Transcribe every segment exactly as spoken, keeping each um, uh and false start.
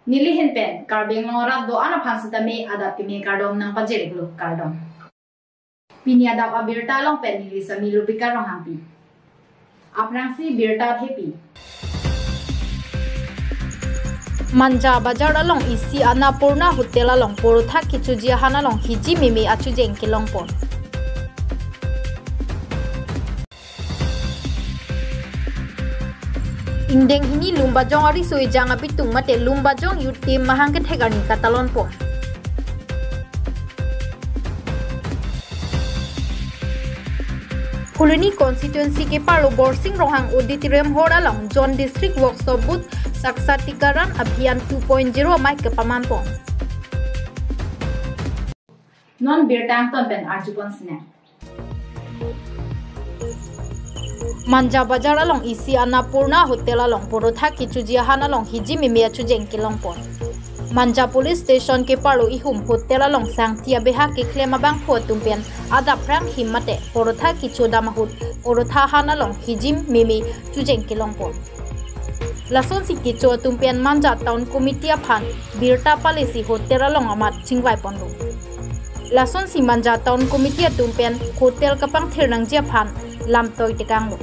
Neli ahin pen Karbi Anglong arat do-an aphan sitame adap kimi kardom nangpajir-iklo, kardom. Pini adap abirta along pen neli Sami Lupika Ronghangpi. Aphrangsi birta thepi. Manja Bazar along isi Annapurna Hotel along porotha kechoji ahan along hijim meme achujeng kelongpon. Ingdeng hini Lumbajong ariso ejang abitung mate Lumbajong Youth Team mahang kethek arni katalonpon. Phuloni constituency keparlo Borsing Ronghang Auditorium Hall along Joint District Workshop Booth Sakshatikaran Abhiyan two point zero amei kepamanpon. Non birta angton pen arjupon sinang. Manja Bazar along isi Annapurna Hotel along porotha kechoji ahan along hijim meme achujeng kelongpon. Manja Police Station keparlo ihum hotel along sangti abeha keklem abangphu atum pen adap aphrang him mate porotha kechodam ahut porotha ahan along hijim meme chujeng kelongpon. Lasonsi kecho atum pen Manja Town Committee aphan birta palesi hotel along amat chingvaiponlo. Lasonsi Manja Town Committee atum pen hotel kapangthir nangji aphan lamtoi tekanglo.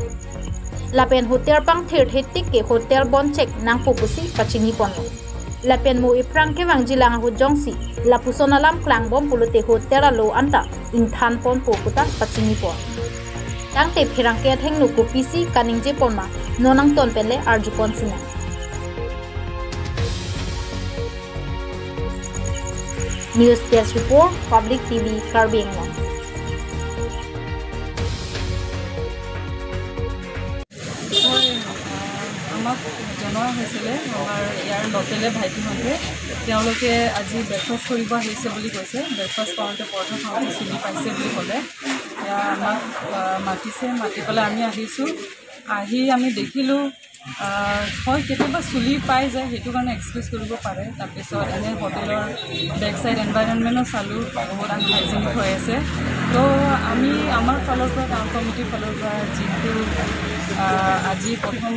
Lapen hotel pangthirthe tik ke hotel bon chek nangpo pusi pachiniponlo. Lapen mo ephrang kevangjilang ahut jongsi lapuson alam klangbom pulote hotel alo anta ingthanponpo puta pachinipon. Tangte pherangke athengno kopisi kaningjepon ma, non angton pen le arjupon sinang. News Desk Report, Public T V, Karbi Anglong. হয়, আহ, আমাক জনোৱা হৈছিলে আমাৰ ইয়াৰ লোকেলে ভাইটিহঁতে, তেওঁলোকে আজি ব্ৰেকফাষ্ট কৰিব আহিছে বুলি কৈছে। ব্ৰেকফাষ্ট কৰোঁতে পৰঠা খাওঁতে চুলি পাইছে বুলি ক'লে। এতিয়া আমাক, আহ, মাতিছে, মাতি পেলাই আমি আহিছোঁ। আহি আমি দেখিলোঁ, আহ, হয়, কেতিয়াবা চুলি পাই যায়, সেইটো কাৰণে এক্সকিউজ কৰিব পাৰে। তাৰপিছত এনে হোটেলৰ বেক চাইড এনভাইৰনমেণ্টো চালোঁ, বহুত আনহাইজেনিক হৈ আছে। তো আমি আমাৰ ফালৰ পৰা, টাউন কমিটিৰ ফালৰ পৰা যিটো, আহ, আজি প্ৰথম,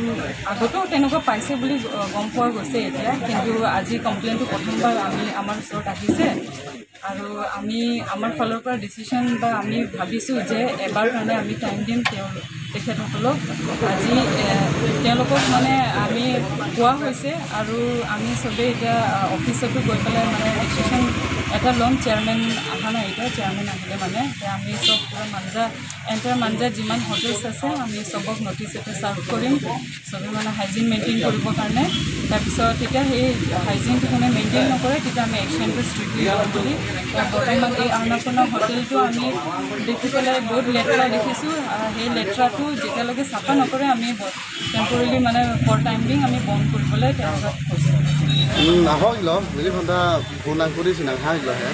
আগতেও তেনেকুৱা পাইছে বুলি, আহ, গম পোৱা গৈছে এতিয়া, কিন্তু আজি কমপ্লেইনটো প্ৰথমবাৰ আমি, আমাৰ ওচৰত আহিছে। আৰু আমি আমাৰ ফালৰ পৰা ডিচিশ্যন বা আমি ভাবিছোঁ যে এবাৰ কাৰণে আমি টাইম দিম তেওঁ, তেখেতসকলক। আজি, এ, তেওঁলোকক মানে আমি কোৱা হৈছে আৰু আমি চবেই এতিয়া, আ, অফিচতো গৈ পেলাই মানে ডিচিশ্যন এটা ল'ম। চেয়াৰমেন অহা নাই, এতিয়া চেয়াৰমেন আহিলে মানে এতিয়া আমি চব পূৰা মাঞ্জা, এণ্টায়াৰ মাঞ্জা যিমান হোটেলছ আছে আমি চবক নটিচ এটা চাৰ্ভ কৰিম। চবে মানে হাইজিন মেইনটেইন কৰিবৰ কাৰণে। তাৰপিছত তেতিয়া সেই হাইজিনটো কোনে মেইনটেইন নকৰে, তেতিয়া আমি একশ্যনটো ষ্ট্ৰিক্টলি ল'ম বুলি। এতিয়া বৰ্তমান এই আন্নাপূৰ্ণা হোটেলটো আমি দেখি পেলাই বহুত লেতেৰা দেখিছোঁ। আহ, সেই লেতেৰাটো যেতিয়ালৈকে চাফা নকৰে, আমি টেম্পৰেলি মানে ফৰ টাইম বিং আমি বন্ধ কৰিবলৈ তেওঁলোকক কৈছোঁ। Hmm, nahok lo, neli phanta phone nangkuri si nanghang lo he.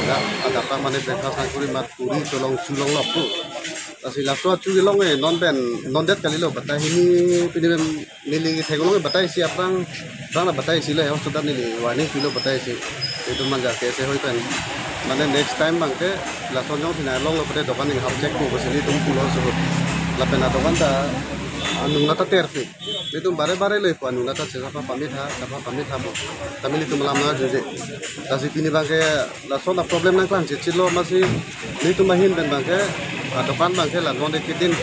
Ya, ada apa mane breakfast nangkuri mat puri cholong cholong lo pu. Lasi laso achu kelong e, non pen, non det kalilo, batai hini pini pen neli theklong e, batai si aphrang, aphrang la batai si le, hospital neli warning pilo batai si. Itu manja ke se hoi pen. Mane next time bang ke, lason jongsi nanglong lo pate dokan ning hap check ko, besi nelitum pulo suhut. Lapen adokan ta, anung nata terpi. Nelitum bare bare lo ipo, anung nata chesapha pamit ha, sapha pamit ha mo. Tame nelitum alam nangjoje. Lasi pini bang ke, lason a problem nangklang chechilo masi nelitum ahin pen bang ke, adokan bang ke la non de kedin,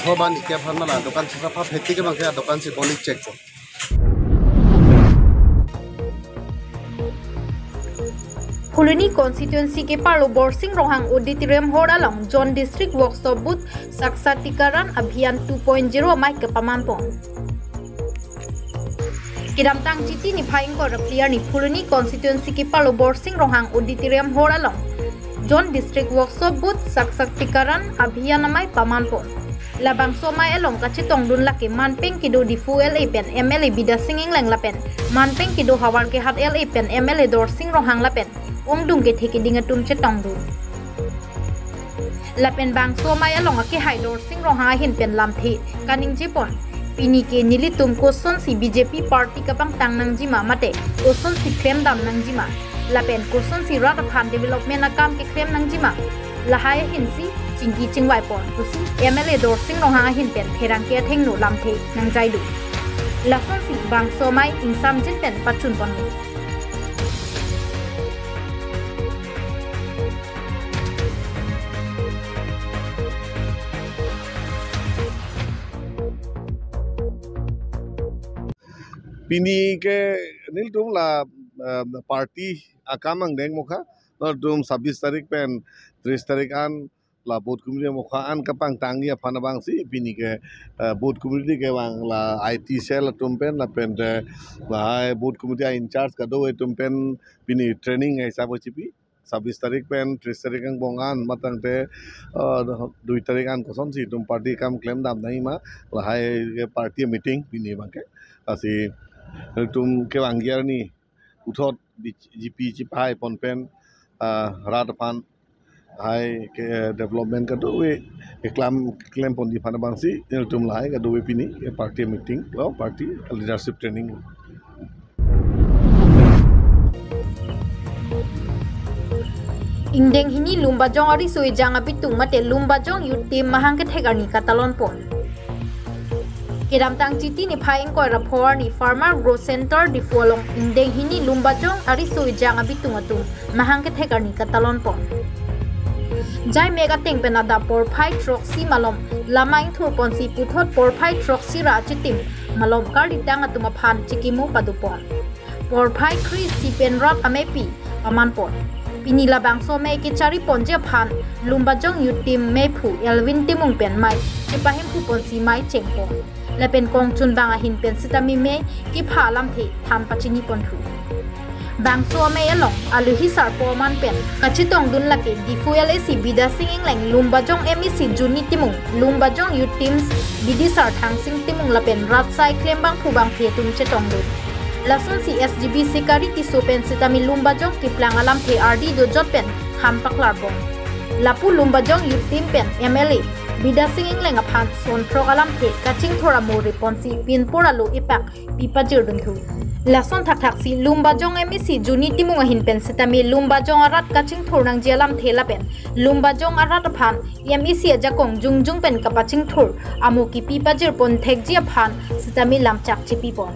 thoba ni ke aphan ma la dokan chesapha pheti ke bang ke adokan si boni check ko. Phuloni constituency keparlo Borsing Ronghang Auditorium Hall along Joint District Workshop Booth Sakshatikaran Abhiyan two point zero amei kepamanpon. Kedamtang Chiti niphai ingkoi ra phli arni Phuloni constituency keparlo Borsing Ronghang Auditorium Hall along Joint District Workshop Booth Sakshatikaran Abhiyan amei pamanpon. Labangso amei along kachetongdun lake manpeng kedo Diphu L A pen M L A Bidya Sing Engleng lapen manpeng kedo Howraghat L A pen M L A Dorsing Ronghang lapen ongdung kethe keding atum chetongdun. Lapen bangso amei along akehai Dorsing Ronghang ahin pen lamthe kaningjepon. Pini ke nelitum kosonsi B J P party kapangtang nangjima mate kosonsi klemdam nangjima. Lapen kosonsi rat aphan development akam keklem nangjima. Lahai ahinsi chingki chingvaipon pusi M L A Dorsing Ronghang ahin pen pherangke athengno lamthe nangjaidu. Lasonsi bangso amei ingsamjin pen pachun ponlo. Pini ke nelitum la, eh, party akam angdeng mokha, nelitum sabis tarik pen tris tarik an la booth committee mokha an kapangtangji aphan abangsi pini ke, eh, booth committee kevang la I T cell atum pen lapen te lahai booth committee a-in charge kadokave atum pen pini training hisap chipi. Sabis tarik pen tris tarik angbong an matangte, eh, dui tarik an kosonsi itum party akam klemdam nangji ma, lahai ke party meeting pini abangke. Lasi itum kevangji arni puthot B J P chipahai pon pen, ah, rat aphan hai ke development kadokave keklam klem ponji aphan abangsi nelitum lahai kadokave pini ke party meeting lo, party leadership training. Ingdeng hini Lumbajong ariso ejang abitung mate Lumbajong Youth Team mahang kethek arni katalon pon. Kedamtang Chiti niphai ingkoi ra pho arni Farmer Growth Center Diphu along ingdeng hini Lumbajong ariso ejang abitung atum mahang kethek arni katalon pon. Jaimek ateng pen adap porphai throksi malom lam ingthur ponsi puthot porphai throksi ra achitim malom karlitang atum aphan chikimu pado pon. Porphai kre-isi pen rat amepi paman pon. Pini labangso amei kechari ponji aphan Lumbajong Youth Team mephu Elvin Timung pen mei chepahemphu ponsi mei cheng pon. Lapen kongchunbang ahin pen sitame mei kepha alamthe than pachini ponthu. Bangso amei along alohi sarpo aman pen kachetongdun lake Diphu L A C Bidya Sing Engleng, Lumbajong M A C Juni Timung, Lumbajong Youth Teams bidisar Thangsing Timung lapen rat asai klembangphu bangphi atum chetongdun. Lasonsi S G B Sikari Tisso pen sitame Lumbajong keplang alamthe ardi dojot pen kham paklar pon. Lapu Lumbajong Youth Team pen M L A Bidya Sing Engleng aphan son throk alamthe kachingthur amo reponsi pinpur alo ipak pi pajirdunthu. Lason thakthaksi Lumbajong M A C Juni Timung ahin pen sitame Lumbajong arat kachingthur nangji alamthe lapen Lumbajong arat aphan M A C ajakong jongjong pen kapachingthur amo kipi pajir pon thekji aphan sitame lamchak chipi pon.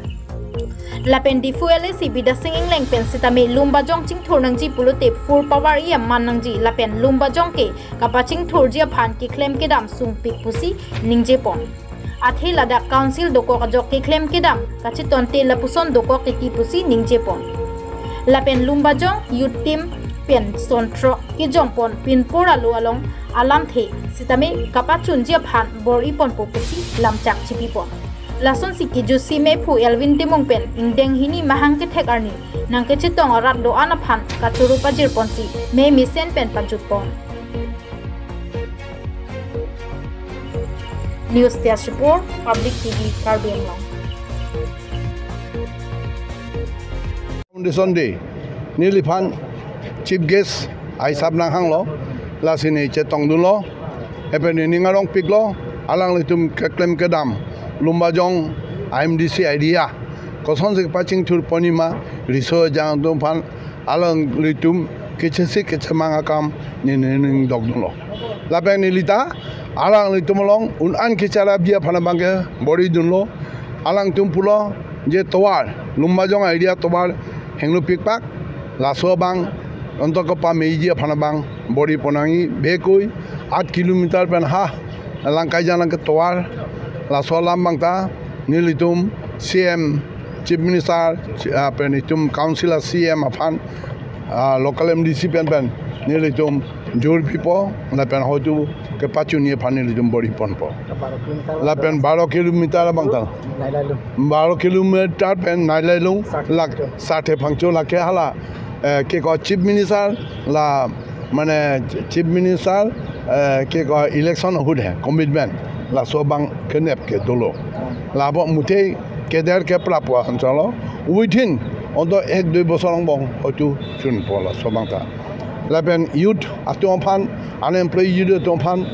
Lapen Diphu L A C Bidya Sing Engleng pen sitame Lumbajong chingthur nangji pulote full power E M man nangji lapen Lumbajong ke kapachingthurji aphan keklem kedam sungpik pusi ningje pon. Athe ladak council dokok ajok keklem kedam kachetonte lapuson dokok titi pusi ningje pon. Lapen Lumbajong Youth Team pen son throk kejong pon pinpur alo along alamthe sitame kapachunji aphan bor-i ponpo pusi lamchak chipi pon. Lasonsi kejutsi mephu Elvin Timung pen ingdeng hini mahang kethek arni nangkechetong arat do-an aphan kachoro pajir ponsi mei mesen pen pajut pon. News Desk Report, Public T V, Karbi Anglong. Foundation Day, neliphan Chief Guest ahisap nanghanglo, lasi ne chetongdunlo, lapen ne ning arongpiklo, alanglitum keklem kedam, Lumbajong I M D C area, kosonsi pachingthur ponji ma, riso ejang atum aphan, alanglitum kechesik kechemang akam ne ne ning dokdunlo. Lapen neli ta alanglitum along un-an kecharapji aphan abangke bor-i dunlo. Alangtum pulo je tovar, Lumbajong area tovar henglupikpak, laso abang ontok kepameji aphan abang bor-i pon nangji, bekui aat kilometer pen ha Langkaijan along ke tovar, laso alam abang ta nelitum C M, Chief Minister, ah, pen itum Council a C M aphan, ah, local M D C pen pen nelitum jor pipo, lapen hoitu kepachunji aphan nelitum bor-i ponpo. Lapen baro kilometer abang ta. Nailailung. Baro kilometer pen Nailailung, Sarthe lak, Phangcho. Sarthe Phangcho lake hala, eh, ke ko Chief Minister la, mane Chief Minister, eh, ke ko election ahut he commitment, laso abang kenep ke dolo. Labo muthe keder ke prapo anchalo. Within ontok ek dui bosor angbong hoitu chunpo laso abang ta. Lapen youth atum aphan, unemployed youth atum aphan,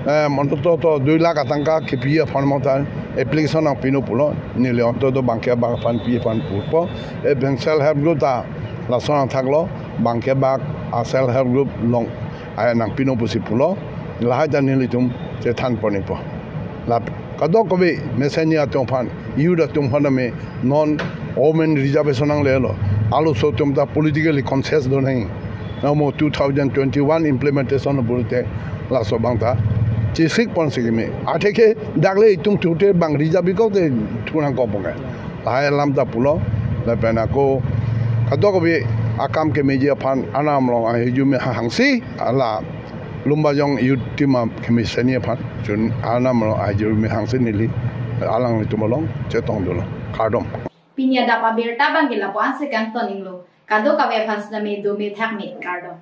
eh, ontoto dui lakh atangka kipi aphan abang ta application nangpinon pulo, neli ontoto bangkebak aphan pi aphan pupo, lapen self help group ta lason nangthaklo, bangkebak a self help group along ai nangpinon pusi pulo, lahai ta nelitum chethan pon-ikpo. La Kadokave mesen atum aphan, youth atum aphan tame non women reservation nanglelo. Arloso atum ta politically conscious do nangji. Namo two thousand twenty-one implementation pulote laso abang ta chesik ponsi kimi. Atheke dak le itum thute bang reserve bikok te thu nangkok ponke. Lahai alam ta pulo, lapen ako kadokave akam kemeji aphan Arnam along ahirjume hangsi, la Lumbajong youth team akemesen aphan chun Arnam along ahirjume hangsi neli alanglitum along chetong dolo. Kardom. Pini adap abirta abangke lapu-an si kangton inglo. Kadokave aphan sitame dome thakme, kardom.